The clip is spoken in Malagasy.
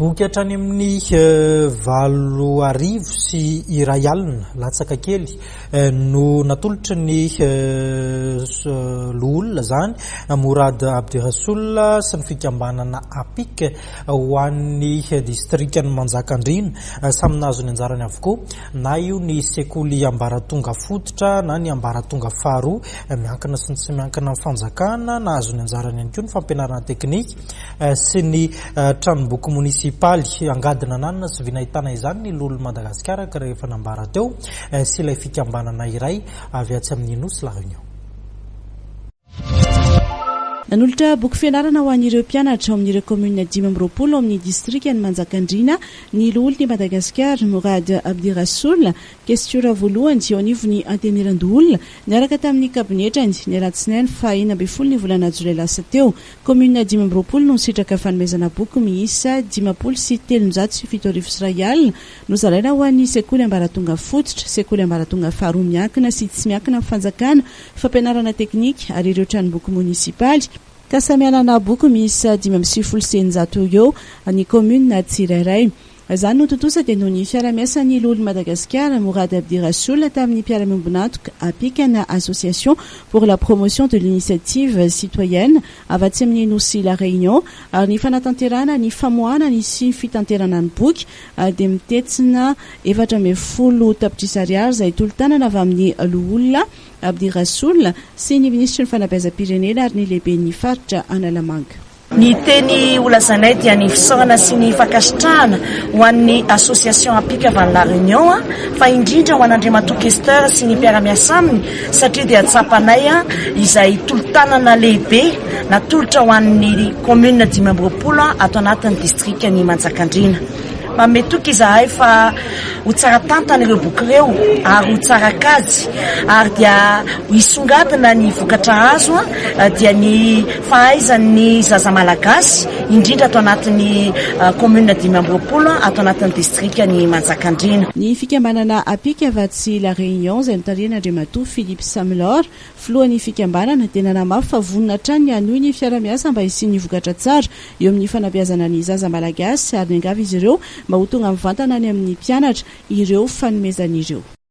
Boky hatrany amin'ny 1081 latsaka kely no natolotry ny loholona izany, Mourad Abderassoul sy ny fikambanana APIC ho an'ny distrikan'i Manjakandriana. Samy nahazo ny anjarany avokoa na io ny sekoly ambaratonga fototra na ny ambaratonga faharoa, miankina sy ny tsy miankina amin'ny fanjakana. Nahazo ny anjarany ihany koa ny fampianarana teknika. sy ny tranomboky monisipaly. Angady nananana sy vy nahitana izany ny loholon'i Madagasikara araka ireo efa nambara teo sy ilay fikambanana iray avy atsy amin'ny Nosy La Réunion. Nanolotra boky fianarana ho an'ireo mpianatra ao amin'ireo kaominina 25 ao amin'ny distrikan'i Manjakandriana ny loholon'i Madagasikara, Mourad Abdirassoul, Kestiora voalohany eo anivon'ny Antenimierandoholona, niaraka tamin'ny kabinetrany, ny alatsinainy faha 16 ny volana jolay lasa teo. Kaominina 25 no nisitraka fanomezana boky miisa 1350 nozaraina ho an'ny sekoly ambaratonga fototra, sekoly ambaratonga faharoa miankina sy tsy miankina amin'ny fanjakana, fampianarana teknika ary ireo tranomboky monisipaly, ka samy hanana boky miisa 695 eo ny kaominina tsirairay. Izany no tontosa dia noho ny fiarahamiasan'ny Loholon'i Madagasikara, Mourad Abdirassoul, tamin'ny mpiara-miombon'antoka APIC na Association pour la Promotion de l'Initiative Citoyenne avy atsy amin'ny Nosy La Réunion ary ny fanatanterahana ny famoahana ny sy ny fitanterana ny boky dia mitentina 14 tapitrisa ariary izay tolo-tanana avy amin'ny Loholona Abdirassoul sy ny Minisitry ny Fanabeazam-pirenena ary ny Lehiben'ny Faritra Analamanga. Ny teny holazainay dia ny fisaorana sy ny fankasitrahana ho an'ny Association Apika avy any La Réunion fa indrindra ho an'Andriamatoa Questeur sy ny mpiara-miasa aminy satria dia tsapanay izay tolo-tanana lehibe natolotra ho an'ny commune 25 ato anatin'ny distrikan'i Manjakandriana. Manome toky izahay fa ho tsara tantana ireo boky ireo ary ho tsara kajy ary dia hisongadina ny vokatra azo dia ny fahaizan'ny zaza malagasy indrindra ato anatin'ny commune 25 ato anatin'ny distrikan'i Manjakandriana. Ny fikambanana APIC avy atsy La Réunion izay notarihan'Andriamatoa Philippe Samlor, filohan'ny fikambanana, dia nanamafy fa vonona hatrany ny hanohy ny fiarahamiasa mba hisian'ny vokatra tsara eo amin'ny fanabeazana ny zaza malagasy ary niangavy izy ireo mba ho tonga mivantana any amin'ny mpianatra ireo fanomezana ireo.